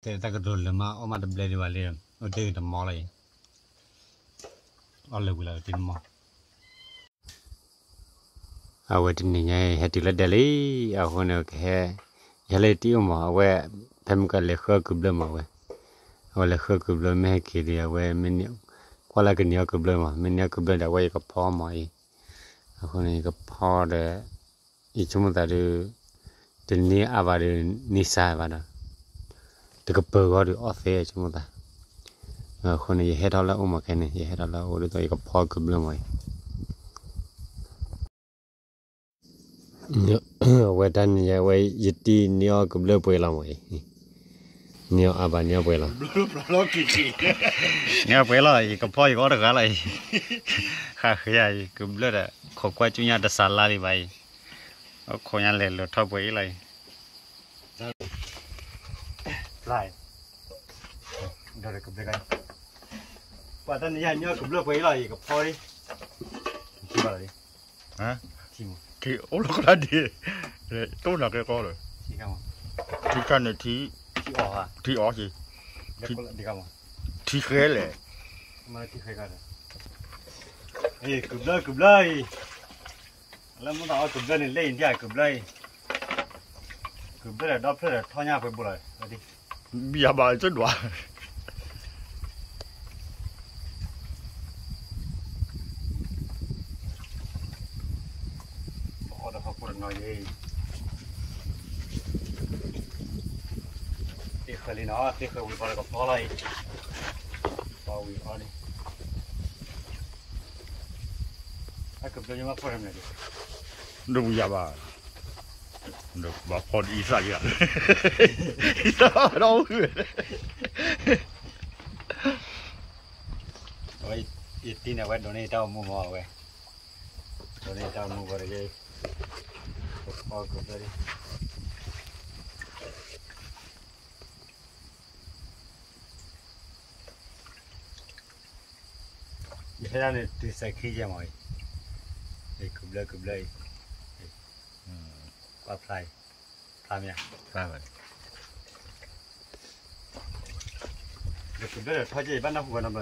တဲတၢ်ကတိၤလၢမး အီၣ်မးတဘျဲဒံးဘၣ်လံ, အိၣ်တ့ၢ်တမီလီၤအံၤ, အီၣ်လၢာ်ဝံၤလီၤတ့ၢ်တမီ. အဝဲတနံၤညါအံၤ ဟဲတုၤလၢဒဲးလံ, အဃိန့ၣ်ကဟဲ, ယဟဲလၢယတံၤအိၣ်မး, အဝဲ, ဖဲမုၢ်ကလဲၤဃၢကုၤဘျၢၣ်မးဝဲ, အဝဲလဲၤဃၢကုၤဘျၢၣ်မ့ၢ်ဟဲက့ၤဒီး အဝဲမ့ၢ်န့ၣ်, ကွၢ်လၢကန့ၢ်အီၣ်ကုၤဘျၢၣ်မး, မ့ၢ်န့ၢ်အီၣ်ကုၤဘျၢၣ်ဒီး အဝဲယကဖီမးအံၤ, အဃိန့ၣ် ယကဖီဒီး ယဆိကမိၣ်သးဒီး, တန့ၢ်အါဘၣ်ဒီး န့ၢ်စါဘၣ်ဒီး, တကပၤဂီၢ်ဒီးအီၣ်သ့ဆိကမိၣ်သး, အဃိန့ၣ် ယဟဲထီၣ်လၢအအိၣ်မးခဲန့ၣ်, ယဟဲထီၣ်လၢအအိၣ်ဒ်သိးယကဖီကုၤဘျၢၣ်မးအံၤ, အဝဲတၢ်န့ၣ် အဝဲယတံၤန့ၢ်အီၣ်ကုၤဘျၢၣ်ပှဲၤလီၤမးအံၤ, န့ၢ်အီၣ်အါဘၣ်န့ၢ်အီၣ်ပှဲၤလီၤ, န့ၢ်အီၣ်ပှဲၤလီၤ ယကဖီယကအီၣ်တဂၤလီၤအံၤ, ဃးဃ့ယၤအံၤ ကုၤဘျၢၣ်ဒီး ခိးကွၢ်ကၠူညါတစးလါဒံးဘၣ်အံၤ, အခိးညါလဲၤလၢထီၣ်ပှဲၤအံၤလီၤအံၤ ဖျါ, ဒီးကဘျၢၣ်, ပှၤတၢ်န့ၣ်ယၤန့ၢ်အီၣ်ကဘျၢၣ်ပှဲၤအံၤလီၤ ယကဖီလံ, ထံဘၣ်လီၤလံ, ထံအိၣ်လီၤကလါဒံး, တိၢ်နၤကဲကီလီၤ, ထံခါန့ၣ်ထံ, ထံအီၣ်, ထံဃဲလဲၣ်, ကဘျၢၣ်ကဘျၢၣ်အံၤ, လၢမ့ၢ်တၢ်အီၣ်ကဘျၢၣ်န့ၣ် လၢအံၤဒံးကဘျၢၣ်အံၤ ကဘျၢၣ်ဒီးဒီဖျၢၣ်ဒီးထီၣ်ညၣ်ပှဲၤဘိလီၤ, ဘၣ်ယၤဘၣ်စ့ၢ်ဒွး, အီၣ်ဒီးဟီၣ်ခိၣ်တနီၤယဲအံၤ, သ့ၣ်ဃၢၤလံနီၤ သ့ၣ်ဃၢၤဝံၤဃီဒီးကဖီလီၤအံၤ, ဖီဝံၤအီၣ်န့ၣ် အကဘျၢၣ်ယမ့ၢ်ဖီတမံၤ, ဒ်ဝံၤယၤဘၣ်, ဘၣ်ဖီဒ်အံသၣ်ယၤ, အံသၣ်ဒီးဝံၤ, အဝဲ, ယတံၤန့ၣ် အဝဲဒိးန့ၢ်ယတၢ်အိၣ်မူမးအဝဲ, ဒိးန့ၢ်ယတၢ်အိၣ်မူဝဲတဂ့ၤ, ကဖီကဘျၢၣ်လံ ယဟဲဒၣ်န့ၣ်တုၤစဲးခံယဲၢ်မးအံၤ, အံၤကဘျၢၣ်ကဘျၢၣ်အံၤ, ကွၢ်ဖျါအံၤ, ဖျါမ့ၢ်ဧါ, ကဘျၢၣ်ဒီးထီၣ်က့ၤဘၣ်နၢ်ဟူဘၣ်နီတ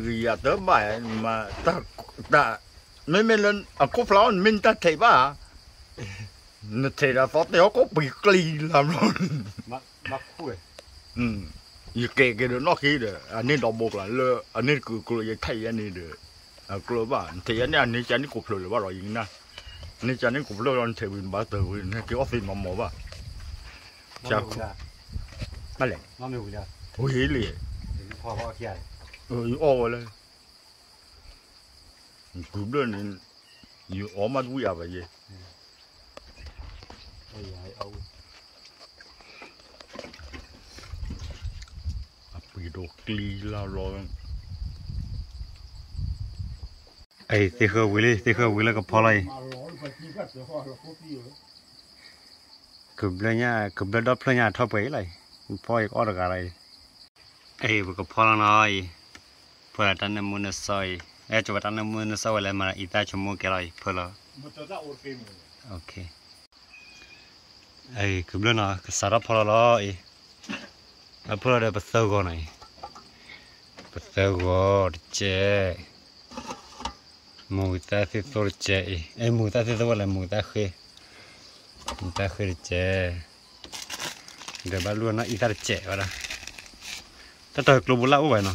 ဘျီအံၤ, ယကယၤတဘၣ်, တၢ်, မ့မ့ၢ်လၢအခိၣ်ဖျါအီၤ နမ့ၢ်နတၢ်ထဲးဘၣ် နထဲးဒီးသီတဲဟီၣ်ခိၣ်ပှံၤကျံလၢဘျီ, ယကဲက့ၤဒီးနီၣ်ဃ့ဒီး အန့ၢ်ဒီဘိကျါလၢ အန့ၢ်တကုာ်ကျိယဲထဲးယဲန့ၣ်ဒီး, အကျိဘၣ် နထဲးယဲန့ၣ် အန့ၢ်ကန့ၢ်ကိးဖျၢၣ်လၢၤဘၣ်ဒီးယကနၣ်, န့ၢ်ကန့ၢ်ကိးဖျၢၣ်လီၤ နထဲးဝံၤနဘၣ်တၢ်ဝံၤ နက့ၤအီၣ်သ့မးမးဘၣ်, ဘၣ်လဲၣ်, ဝံၤလံ, ယအီၣ်ဝဲလၢ ကုၤဘျၢၣ်န့ၣ်, ယအီၣ်မးတဝံၣ်အါဘၣ်ယဲ, အပှ့ၤဒိးကျံလၢဘျီ, အံၤသ့ၣ်ဃၢၤဝံၤလံ သ့ၣ်ဃၢၤဝံၤလၢကဖီလီၤအံၤ, ကုၤဘျၢၣ်ညါ ကုၤဘျၢၣ်ဒီဖျၢၣ်ညါထီၣ်ပှဲၤအံၤလီၤအံၤ, ဖီယကအီၣ်တဂၤလီၤအံၤ, အံၤပကဖီလီၤနီၤအံၤ, ဖီလီၤတၢ်နၢမူနၢဆှီအံၤ, အဲၣ်ကၠီၤဝဲတၢ်နၢမူနၢဆှီဝဲလၢမၤအံၤသၣ်ဆိကမိၣ်ကဲလီၤအံၤ ဖီလီၤ, အံၤ ကုၤဘျၢၣ်နီၤ ကစးထီၣ်ဖီလီၤလီၤအံၤ, အဖီလီၤဒီးပသၢဂီၤနီၤအံၤ, ပသၢဂီၤတကဲး, မူၤသၣ်သ့ၣ်သိတကဲးအံၤ, အဲ မူၤသၣ်သ့ၣ်သိဝဲလဲၣ် မူၤသၣ်ဃ့, မူၤသၣ်ဃ့တကဲး, ဒီးဘၣ်လူၤနီၤအံၤသၣ်တကဲးဝဲဒၣ်, တၢ်တၢ်ကျိဘိလၢအိၣ်ဘၣ်နီၤ အံၤ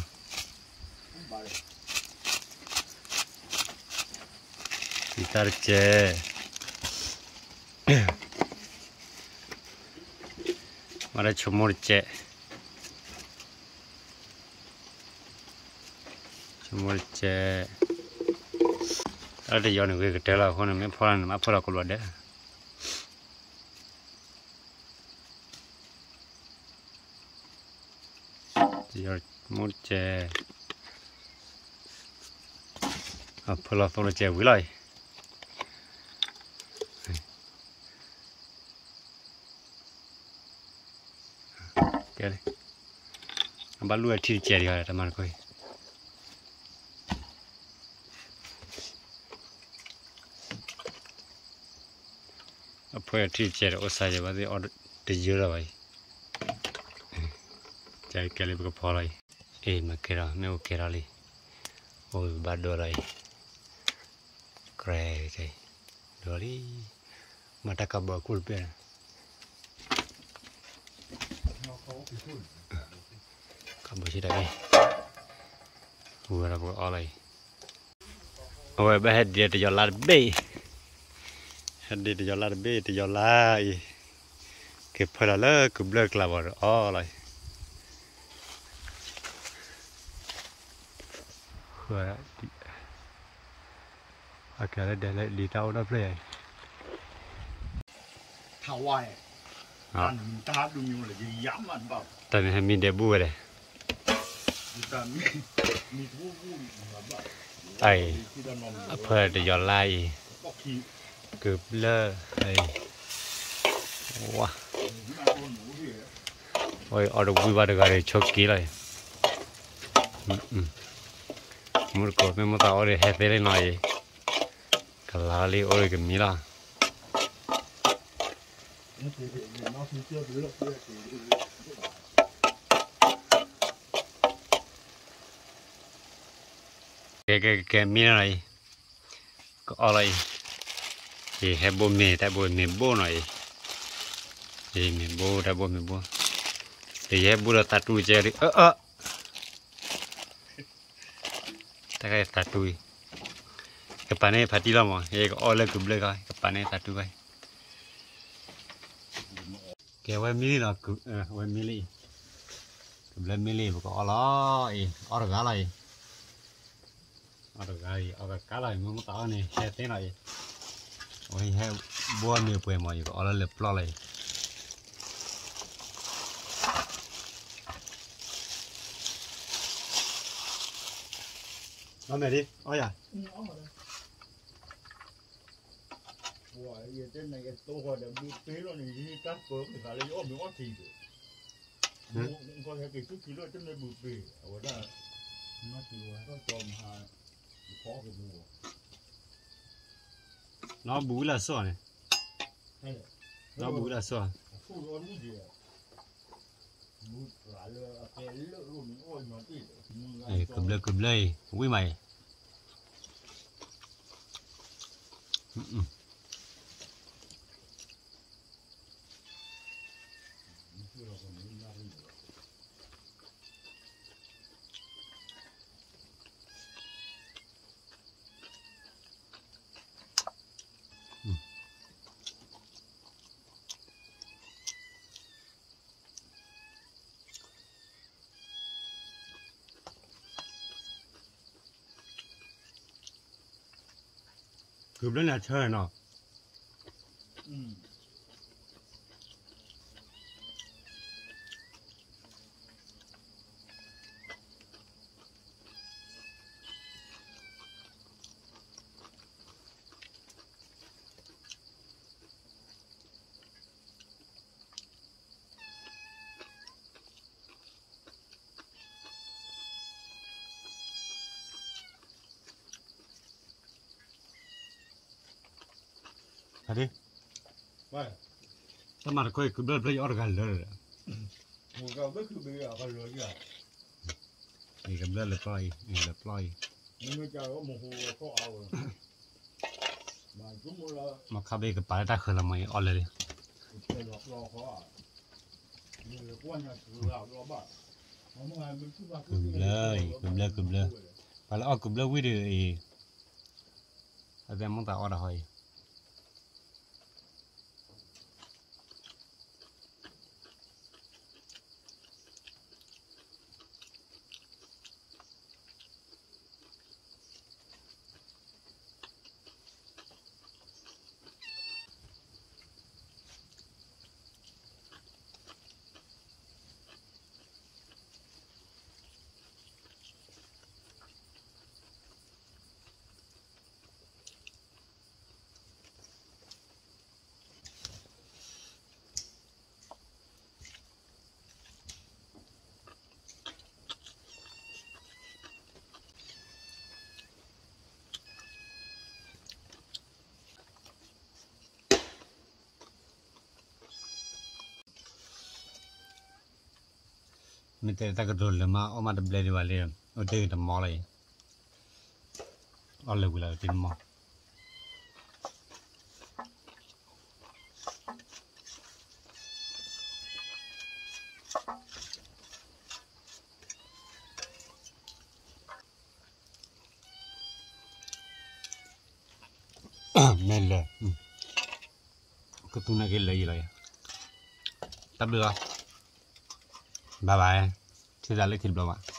သၣ်တကဲး, မၤဒီးဆိကမိၣ်တကဲး, ဆိကမိၣ်တကဲး, တၢ်တယီၤန့ၣ်ဂ့ၤကတၢၢ်လီၤအဃိန့ၣ် မ့ၢ်ဖီလီၤန့ၣ် မ့ၢ်ဖီလီၤကဘျီဒဲး တယီၤမိၢ်တကဲး, အဖီလီၤသိတကဲးဝံၤလီၤအံၤ, ကဲလံ, အဘၣ်လူၤအထံတကဲးဒံးတမၤတခီအံၤ, အဖီအထံတကဲးဒီးအိၣ်စါယဲဘၣ်သ့ၣ်အီၣ်တယၢလီၤဘၣ်အံၤ, ကဲလံပကဖီလီၤအံၤ, အ့ၣ် မၤကဲထီၣ် မ့ၢ်အိၣ်ကဲထီၣ်လံ, အိၣ်ဘၣ်ဒိလီၤအံၤ, ကြဲအံၤ, ဒိလီၤလံ, မၤတၢ်ကးဘီခိၣ်တပဲၢ်, ကးဘီဆံတၢ်ဘ့ၣ်, ဝဲဒီးပကအီလီၤအံၤ, အဝဲဘၣ်ဟဲဒံးတယီၤလါတဘ့ၣ်အံၤ, ဟဲဒံးတယီၤလါတဘ့ၣ် တယီၤလါအံၤ, က့ၤဖၢလီၤလၢကုၤဘျၢၣ်ကျါဘၣ်ဒီးအီလီၤအံၤ, ဃၢ, အကဲလၢဒဲးလၢလံၤတၢ်အိၣ်ဒီဖျၢၣ်အံၤ, ထဝါ, တၢ်န့ၣ်ဟဲမံဒဲးဘူၣ်ဝဲဒဲး, အံၤ, အဖၢတယီၤလါအံၤ, ကုၤဘျၢၣ်အံၤ, ဝါ, အီၣ်တဝံၤဘၣ်တဂၤဒီးဆိးက့လီၤအံၤ, မူတကိးမ့ၢ်မိၢ်သးအီၣ်ဒီးဟဲသ့လံနီၤအံၤ, ကလၤလံအိၣ်ဒီးကမံလီၤ. ကဲကဲကဲ မံနီၤအံၤ, ကအီလီၤအံၤ, ယဟဲဘိမ့ၤ တၢ်ဘိမ့ၤဘိနီၤအံၤ, ယမ့ၤဘိ တၢ်ဘိမ့ၤဘိ, ဒီးယဟဲဘိဒီးသးတူကဲဒီး အၢ အၢ တၢ်ကဲသးတူအံၤ, ကပာ်န့ၢ်ဖးတံၢ်လီၤမး ယကအီလၢကုၤဘျၢၣ်ခီ ကပာ်န့ၢ်သးတူဘၣ်အံၤ, ကဲဝဲမံလံနီၤ, ဝဲမံလံအံၤ, ကုၤဘျၢၣ်မံလံ ပကအီလီၤအံၤ, အီတဂၤလီၤအံၤ, အီတဂၤအံၤ အီကကါလီၤအံၤ မ့ၢ်မိၢ်သးအီၣ်န့ၣ် ဟဲသ့လီၤအံၤ, အဝဲဟဲဘိမ့ၤပှဲၤမး ယကအီလၢလၢပျီလီၤအံၤ. အီမဲာ်ဒ် အီယၤ, ပှၤယတဲနၤယတိၢ်ဃီဒီးဘုပ့ၤလီၤန့ၣ် ယတၢ်ပၢၤကသးလၢယအီၣ်မ့ၤအီထံဒီး, ဟဲက့ၤဆူထံလီၤ တမ့ၢ်ဘုပ့ၤ အဝဲဒၣ်, နီၢ်ဘူၣ်ဝဲလၢအစိၣ်န့ၣ်, နီၢ်ဘူၣ်ဝဲလၢအစိၣ်, ကဘျၢကဘျၢအံၤ ဝံၣ်မးအံၤ. ကုၤဘျၢၣ်န့ၣ်အဆၢနီၤ. တၢ်မၤတခီအံၤ ကုၤဘျၢၣ်တဖျၢၣ်အံၤအီၣ်တဂၤလၢာ်ဒီး, ကဘျၢၣ်လၢပျီအံၤ, လၢပျီအံၤ, မ့ၢ်ခါဘ့ၣ်ကပာ်လၢတၢ်ဃၢၤလီၤမးအံၤအီၣ်လၢာ်လံ. ကုၤဘျၢၣ်အံၤ ကုၤဘျၢၣ် ကုၤဘျၢၣ်, ပှၤလၢအီၣ်ကုၤဘျၢၣ်ဝံၣ်ဒီးအံၤ, အသဲမိၢ်သးအီၣ်တၢ်ဟီအံၤ. မ့ၢ်တဲတၢ်ကတိၤလၢမး အီၣ်မးတဘျဲဒံးဘၣ်လံ, အိၣ်တ့ၢ်ဂ့ၤတမီလီၤအံၤ, အီၣ်လၢာ်ဝံၤလီၤတံၤတမီ. မ့ၢ်လၢာ်, ကသူန့ၣ်က့ၤလၢာ်ယံၤလီၤ, တၢ်ဘျုးလီၤ, ဘၣ်ဘၣ်, ထံၣ်သးလၢခံတဘျီဘၣ်.